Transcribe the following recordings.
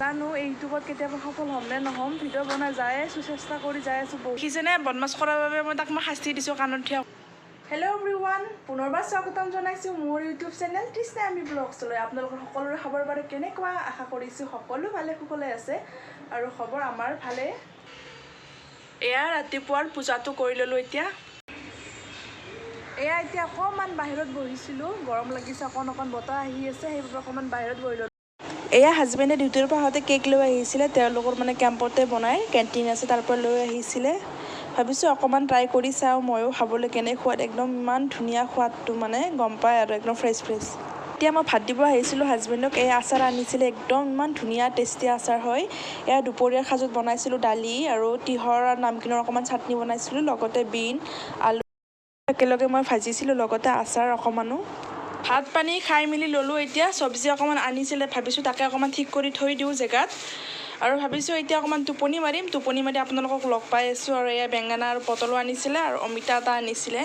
জানো ইউটিউবত কেতিয়াবা সফল হ'ম নে নহ'ম, ভিডিঅ' বনাই যাই আছোঁ, চেষ্টা কৰি যাই আছোঁ। দেখিছেনে বদমাছ কৰাৰ বাবে মই তাক শাস্তি দিছোঁ কাণত থিয়। হেল্ল' এভৰিৱান, পুনৰবাৰ স্বাগতম জনাইছোঁ মোৰ ইউটিউব চেনেল তৃষ্ণা আমি ব্লগছলৈ। আপোনালোকৰ সকলোৰে খবৰ বাৰু কেনেকুৱা? আশা কৰিছোঁ সকলো ভালে কুশলে আছে আৰু খবৰ আমাৰ ভালে। এয়া ৰাতিপুৱাৰ পূজাটো কৰি ল'লোঁ। এতিয়া এয়া এতিয়া অকণমান বাহিৰত বহিছিলোঁ, গৰম লাগিছে, অকণ অকণ বতাহ আহি আছে, সেইবাবে অকণমান বাহিৰত বহি ল'লোঁ। এয়া হাজবেণ্ডে ডিউটিৰ পৰা আহোঁতে কেক লৈ আহিছিলে, তেওঁলোকৰ মানে কেম্পতে বনাই কেণ্টিন আছে, তাৰ পৰা লৈ আহিছিলে। ভাবিছোঁ অকণমান ট্ৰাই কৰি চাওঁ ময়ো খাবলৈ কেনে সোৱাদ, একদম ইমান ধুনীয়া সোৱাদটো মানে গম পায় আৰু একদম ফ্ৰেছ ফ্ৰেছ। এতিয়া মই ভাত দিব আহিছিলোঁ হাজবেণ্ডক, এই আচাৰ আনিছিলে, একদম ইমান ধুনীয়া টেষ্টি আচাৰ হয়। এয়া দুপৰীয়াৰ সাজত বনাইছিলোঁ দালি আৰু তিহৰ আৰু নামকিনৰ অকণমান চাটনি বনাইছিলোঁ, লগতে বিন আলু একেলগে মই ভাজিছিলোঁ, লগতে আচাৰ অকণমানো। ভাত পানী খাই মেলি ল'লোঁ। এতিয়া চব্জি অকণমান আনিছিলে, ভাবিছোঁ তাকে অকণমান ঠিক কৰি থৈ দিওঁ জেগাত, আৰু ভাবিছোঁ এতিয়া অকণমান টোপনি মাৰিম। টোপনি মাৰি আপোনালোকক লগ পাই আছোঁ। আৰু এয়া বেঙেনা আৰু পটলো আনিছিলে আৰু অমিতা এটা আনিছিলে।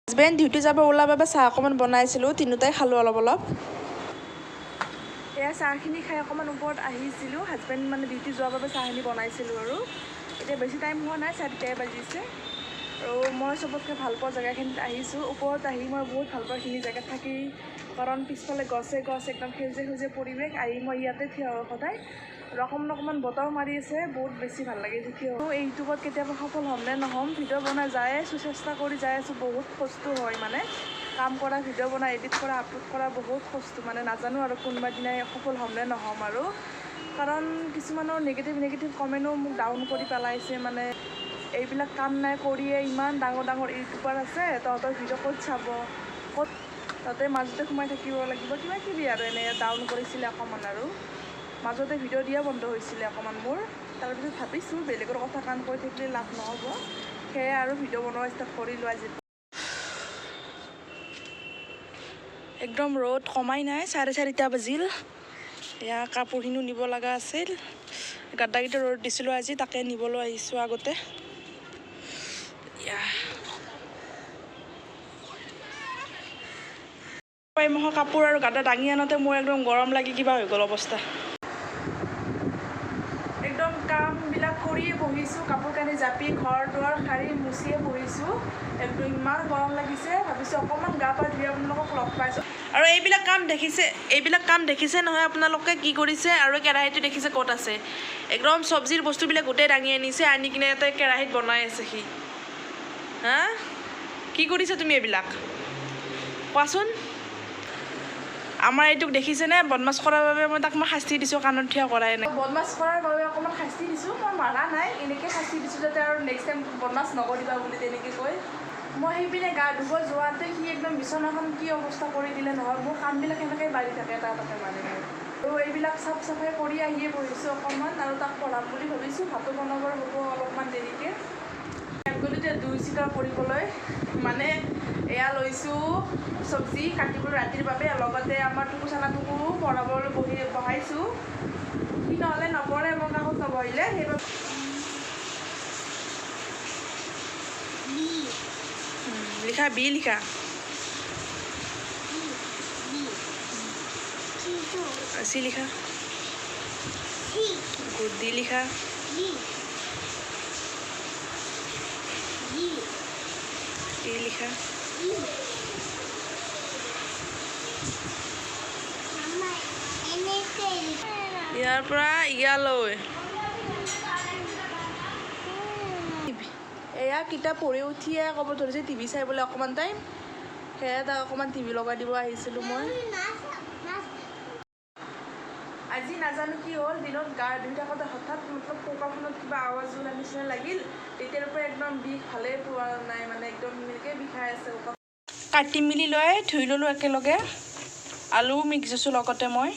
হাজবেণ্ড ডিউটি যাব ওলোৱাৰ বাবে চাহ অকণমান বনাইছিলোঁ, তিনিওটাই খালোঁ অলপ অলপ। এয়া চাহখিনি খাই অকণমান ওপৰত আহিছিলোঁ, হাজবেণ্ড মানে ডিউটি যোৱাৰ বাবে চাহখিনি বনাইছিলোঁ। আৰু এতিয়া বেছি টাইম হোৱা নাই, 4টাই বাজিছে। আৰু মই চবতকৈ ভাল পোৱা জেগাখিনিত আহিছোঁ। ওপৰত আহি মই বহুত ভাল পাওঁ এইখিনি জেগাত থাকি, কাৰণ পিছফালে গছে গছ, একদম সেউজীয়া সেউজীয়া পৰিৱেশ। আহি মই ইয়াতে থিয় হওঁ সদায়। আৰু অকণমান অকণমান বতাহো মাৰি আছে, বহুত বেছি ভাল লাগিছে থিয়। ইউটিউবত কেতিয়াবা সফল হ'ম নে নহ'ম, ভিডিঅ' বনাই যাই আছোঁ, চেষ্টা কৰি যাই আছোঁ। বহুত কষ্ট হয় মানে কাম কৰা, ভিডিঅ' বনাই এডিট কৰা, আপলোড কৰা বহুত কষ্ট, মানে নাজানো আৰু কোনোবা দিনাই সফল হ'ম নে নহ'ম আৰু। কাৰণ কিছুমানৰ নিগেটিভ নিগেটিভ কমেণ্টো মোক ডাউন কৰি পেলাইছে, মানে এইবিলাক কাম নাই কৰিয়ে ইমান ডাঙৰ ডাঙৰ ইউটিউবাৰ আছে, তহঁতৰ ভিডিঅ' ক'ত চাব, ক'ত তাতে মাজতে সোমাই থাকিব লাগিব, কিবা কিবি আৰু এনে ডাউন কৰিছিলে অকণমান। আৰু মাজতে ভিডিঅ' দিয়া বন্ধ হৈছিলে অকণমান মোৰ। তাৰপিছত ভাবিছোঁ বেলেগৰ কথা কাণ কৰি থাকিলে লাভ নহ'ব, সেয়ে আৰু ভিডিঅ' বনোৱা ষ্টাৰ্ট কৰিলোঁ আজি। একদম ৰ'দ কমাই নাই, 4:30 বাজিল। এয়া কাপোৰখিনিও নিব লগা আছিল, গাদ্দাকেইটা ৰ'দ দিছিলোঁ আজি, তাকে নিবলৈ আহিছোঁ আগতে। মাহৰ কাপোৰ আৰু গাদা দাঙি আনোতে মোৰ একদম গৰম লাগি কিবা হৈ গ'ল অৱস্থা। একদম কামবিলাক কৰিয়ে বহিছোঁ, কাপোৰ কানি জাপি ঘৰ দুৱাৰ সাৰি মুচিয়ে বহিছোঁ। একদম ইমান গৰম লাগিছে, ভাবিছোঁ অকণমান গা পা ধুই আপোনালোকক লগ পাইছোঁ। আৰু এইবিলাক কাম দেখিছে, এইবিলাক কাম দেখিছে নহয় আপোনালোকে কি কৰিছে। আৰু কেৰাহীটো দেখিছে ক'ত আছে, একদম চব্জিৰ বস্তুবিলাক গোটেই দাঙি আনিছে, আনি কিনে ইয়াতে কেৰাহীত বনাই আছে সি। হা, কি কৰিছা তুমি এইবিলাক কোৱাচোন? আমাৰ এইটোক দেখিছেনে বদমাছ কৰাৰ বাবে মই তাক শাস্তি দিছোঁ, কাণত থিয় কৰাই নাই। বদমাছ কৰাৰ বাবে অকণমান শাস্তি দিছোঁ, মই মাৰা নাই, এনেকৈ শাস্তি দিছোঁ যাতে আৰু নেক্সট টাইম বদমাছ নকৰিবা বুলি তেনেকৈ কৈ। মই সেইপিনে গা ধুব যোৱাতে সি একদম বিচনাখন কি অৱস্থা কৰি দিলে নহয়, মোৰ কামবিলাক সেনেকৈ বাঢ়ি থাকে এটা এটাকৈ মানে। আৰু এইবিলাক চাফ চাফাই কৰি আহিয়ে বহিছোঁ অকণমান, আৰু তাক পঢ়াম বুলি ভাবিছোঁ। ভাতো বনাবৰ হ'ব অলপমান দেৰিকৈ। গ'লো এতিয়া 2 চিকাৰ কৰিবলৈ, মানে এয়া লৈছোঁ চব্জি কাটিবলৈ ৰাতিৰ বাবে, লগতে আমাৰ টুকু চানাটোকো পঢ়াবলৈ বহাইছোঁ। সি নহ'লে নপঢ়ে, মোৰ কাষত নবহিলে, সেইবাবে। লিখা বি লিখা, চি লিখা, গুড ডি লিখা, ই লিখা। ইয়াৰ পৰা ইয়ালৈ। এয়া কিতাপ পঢ়ি উঠিয়ে ক'ব ধৰিছে টিভি চাই বোলে অকণমান টাইম, সেয়ে তাক অকণমান টিভি লগাই দিব আহিছিলোঁ মই। আজি নাজানো কি হ'ল, দিনত গা ধুই থাকোঁতে হঠাৎ মতলব কঁকালখনত কিবা আৱাজ ওলোৱা নিচিনা লাগিল। তেতিয়াৰ পৰা একদম বিষ ভালেই পোৱা নাই, মানে একদম এনেকৈ বিষাই আছে। কাটি মেলি লৈ ধুই ল'লোঁ একেলগে, আলুও মিক্স দিছোঁ লগতে মই।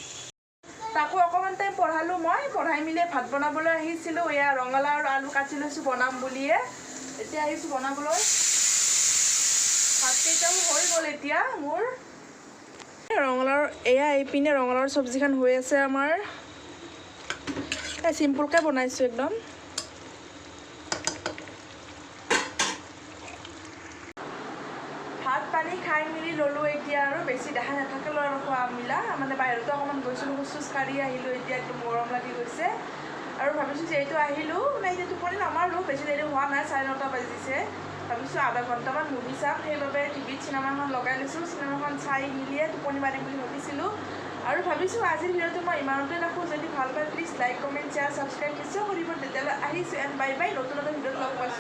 তাকো অকণমান টাইম পঢ়ালোঁ মই, পঢ়াই মেলি ভাত বনাবলৈ আহিছিলোঁ। এয়া ৰঙালাও আৰু আলু কাটি লৈছোঁ বনাম বুলিয়ে, এতিয়া আহিছোঁ বনাবলৈ। ভাতকেইটাও হৈ গ'ল এতিয়া মোৰ। ৰঙালাওৰ এয়া এইপিনে ৰঙালাওৰ চব্জিখন হৈ আছে আমাৰ, চিম্পুলকৈ বনাইছোঁ একদম। ভাত পানী খাই মেলি ল'লোঁ এতিয়া, আৰু বেছি দেখা নাথাকিলোঁ আৰু খোৱা খোৱা মিলা, মানে বাহিৰতো অকণমান গৈছিলোঁ, খোজ চোজ কাঢ়ি আহিলোঁ। এতিয়া একদম গৰম লাগি গৈছে আৰু ভাবিছোঁ যিহেতু আহিলোঁ, মানে এতিয়া টোপনি নামাৰোঁ, বেছি দেৰি হোৱা নাই, 9:30 বাজিছে। ভাবিছোঁ আধা ঘণ্টামান মুভি চাম, সেইবাবে টিভিত চিনেমাখন লগাই লৈছোঁ। চিনেমাখন চাই মিলিয়ে টোপনি মাৰিম বুলি ভাবিছিলোঁ আৰু ভাবিছোঁ আজিৰ ভিডিঅ'টো মই ইমানতে ৰাখোঁ। যদি ভাল পায় please like, comment, share, subscribe নিশ্চয় কৰিব। তেতিয়াহ'লে আহিছোঁ এণ্ড বাই বাই, নতুন এটা ভিডিঅ'ত লগ পাইছোঁ।